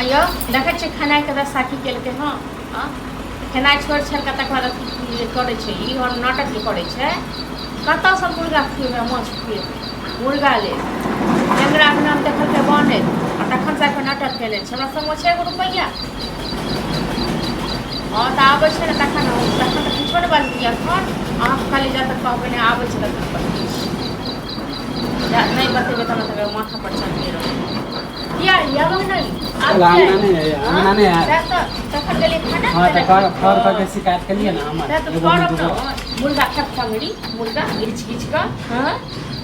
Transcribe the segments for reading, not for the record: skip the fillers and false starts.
अयौ देखै छियै खेनाइ के दशा की केलकै हँ। हँ, खेनाइ छोड़ि छाड़ि कऽ तकर बाद अथी जे करै छै, ई हम नाटक जे करै छै। कतऽसँ मुर्गा खुएबै, माछ खुएबै मुर्गा लेल? नेंगराके नाम देखलकै बनैत आ तखन से आबिकऽ नाटक केने छै। हमरा सङ्गमे छै एगो रुपैआ? हँ, तऽ आबै छै ने तखन, तखन तऽ किछो नहि बजलियै। एखन अहाँके खाली जा तक कहबै नहि, आबै छै तखन बजबै छी। नहि बतेबै तऽ हमरा माथा पर चढ़ले रहत। किया आब नहि आब अंगना किया? नहि है, अंगना नहि है। सएह तऽ तखन गेलियै खाना हाँ, तऽ खाय कर लए। फर कऽ के शिकायत केलियै ने हमर सएह तऽ एगो करब दूगो ने मुर्गा खायब, टंगरी मुर्गा घीच घीच कऽ। हँ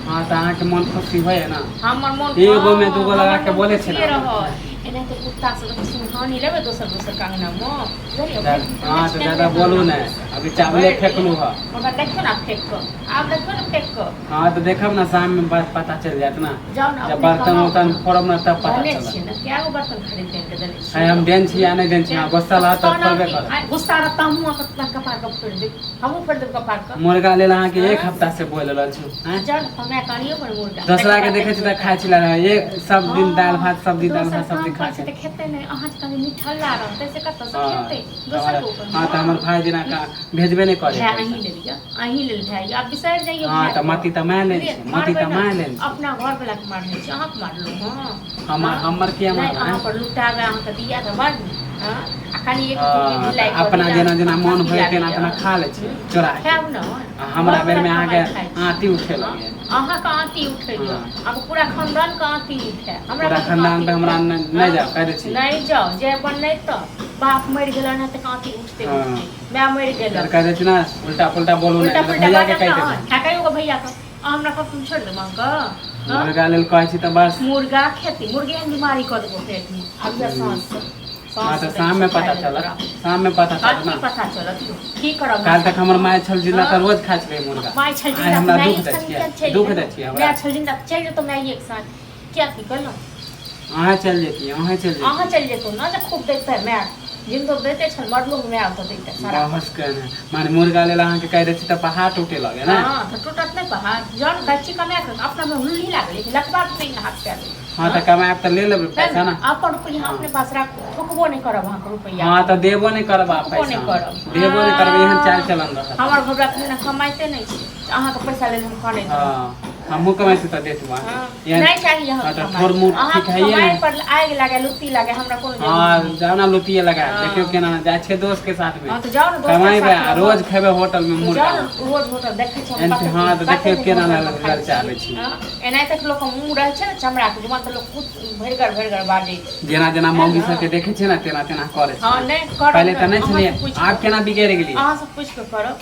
हाँ, तऽ अहाँके मन खुशी होइए ने? हमर मोन एगो मे दूगो लगा हमर के मोन बोलै छै खुशिये ने। रहत। एनाहिते कुत्ता सब सिंघानी लेबै दोसर दोसर के अंगना मे, बुझलियै? हाँ, तऽ ज्यादा बोलू नहि, अभी चावले फेकलू हँ। ओकरा देखियौ ने फेक कऽ, आब देखियौ ने फेक कऽ। हाँ, तऽ देखब ने, शाम में बात पता चलि जायत ने। जाउ ने जब अपने बर्तन कमाउ उर्तन ने। फोड़ब ने तब पता देने चलत। छियै ने, कए गो बर्तन खरीद के आनि के देने छियै? है, हम देन छी या नहि देन छी? हाँ, गुस्सा रहत तऽ तहन फोड़बे की? करब। आइ गुस्सा रहत तऽ हमहूँ अहाँके कपार के फोड़ि देब, हमहूँ फोड़ि देब कपार के। मुर्गा लेल अहाँके एक हाँ? हफ्ता से बोलि रहल छी, आँय? जाउ ने कमाए कऽ आनियौ ने मुर्गा। दोसरा के देखै छी तऽ खाइ छी लगा एक सब दिन दालि भात सब्जी, दालि दोसर भात सब्जी काम खा पर छै के। तऽ खेतै नहि, अहाँ जे निठल्ला रहतै से कतऽसँ हाँ, खेतै दोसर के ऊपर? हाँ, तऽ हमर भाय जेना का भेजबे नहि करे भाय पैसा। अहीं लेल यऽ, अहीं लेल भाय यऽ, आब बिसरि जाइयौ। हाँ, भाय तऽ के। मती तऽ माय लेल बुझलियै? छै, मती तऽ मारबै माय ने, लेल छै। अपना घर वाला के मारने छी, अहाँके मारलहुँ हँ? हमर हँ? हमर किया नहि मारबै? अहाँ पर लुटाबै अहाँके दिया तऽ बड़ नीक। हँ, आ खाली एक हाँ, ढिलाई तऽ कऽ अपना दिअ, जेना जेना मोन हँसी होय तेना लागैए। तेना खा लै छी चोरा के। खायब ने। आ हमरा घरवला बेरमे कमाइ अहाँके खाइ छी। आँती उठे लगैए। अहाँके आँती उठैए? हाँ। अहाँके पूरा खानदानके आँती उठे, हमरा पूरा कथीके खानदान आँती पे हमरा उठे? नहि हँ? जाउ, कहि दै छी। नहि जाउ जे अपन, नहि तऽ बाप मरि गेल ने तऽ आँती उठते हाँ। उठते माय मरि गेल। कहि दै छी ने, उल्टा पुल्टा बोलू उल्टा नहि, पुल्टा भैया के बाजब कहि ने। देबै। ठकाइयो के भैया के। अहाँ हमरा कहब, छोड़ि देब अहाँके? हँ? मुर्गा लेल कहै छी तऽ बस। मुर्गा खेती, मुर्गे एहन बीमारी कऽ देबो पेटमे अभिया साँझसँ। हाँ, तऽ शाममे पता चलत, शाममे पता चलत कथी ने। पता चलत यौ? की करब? काल्हि तक हमर माय छल जिन्दा तऽ रोज खाइ छलै मुर्गा। माय छल आइ जिन्दा हमरा तऽ दुख माय दै संग छियै, किया चलि दुख गेलहुँ? दै छियै हमरा। माय छल जिन्दा तऽ चलि जेतौ माय एक साथ, किया की कहलहुँ? अहाँ चलि जैतियै, अहाँ चलि अहाँ जैतियै। चलि जेतौ ने जे खूब दैते माय, जिन्दो दैते छल, मरलो माय ओतऽ दैते सारा। बहस केने माने मुर्गा लेल अहाँके कहि दै छी तऽ पहाड़ टूटे लगे ने। हँ, तऽ टूटत नहि पहाड़? जौन कहै छी कमाए कऽ, अपना मे हुल्ली लागल लेकिन लतबा नहि हाथ पैर। हाँ, तऽ कमायब तऽ ले लेबै पैसा ने। अपन रुपैआ अपने पास राखू, ठोकबो नहि करब अहाँके रुपैआ। हाँ, तऽ देबो नहि करब आब। ठोकबो नहि पैसा करब। देबो नहि करब, एहन चालि चलन रहत। हमर घरवला अपने कमाइते नहि छै, तऽ अहाँके पैसा लेल हम कनै? हाँ, हमहूँ कमाइ छी तऽ देतू हाँ, अहाँके एहन। नहि चाही हाँ, अहाँके तऽ कमाइ। थोड़ मुड़ अहाँके ठीक हइए कमाइ ने। पर आगि लागे, लुत्ती लागे, हमरा कोनो हाँ, जरूरत नहि। जाउ ने लुतिये लगा। हाँ। देखियौ केना जाइ छै दोस्त के साथ में। हाँ, तऽ जाउ ने दोस्त के कमेबै साथ आ रहब। रोज खेबै होटल में तऽ मुर्गा। जाउ ने रोज होटल, देखै छी हम एहन कतेक हाँ, तऽ कतेक देखियौ दिन केना होटलमे खाइ ललचाबै छी। छी। हाँ, एनाहिते लोकके मुँह रहै छै ने चमड़ाके जुबान, तऽ लोक कुछ भरिगर भरिगर बाजै छै। जेना जेना है मौगी ने? सबके देखै छै ने, तेना तेना करै हाँ, छै। नहि करब। पहिले तऽ नहि अहाँ छलियै, से पूछि आब कऽ केना बिगड़ि गेलियै। अहाँ से पूछि कऽ करब।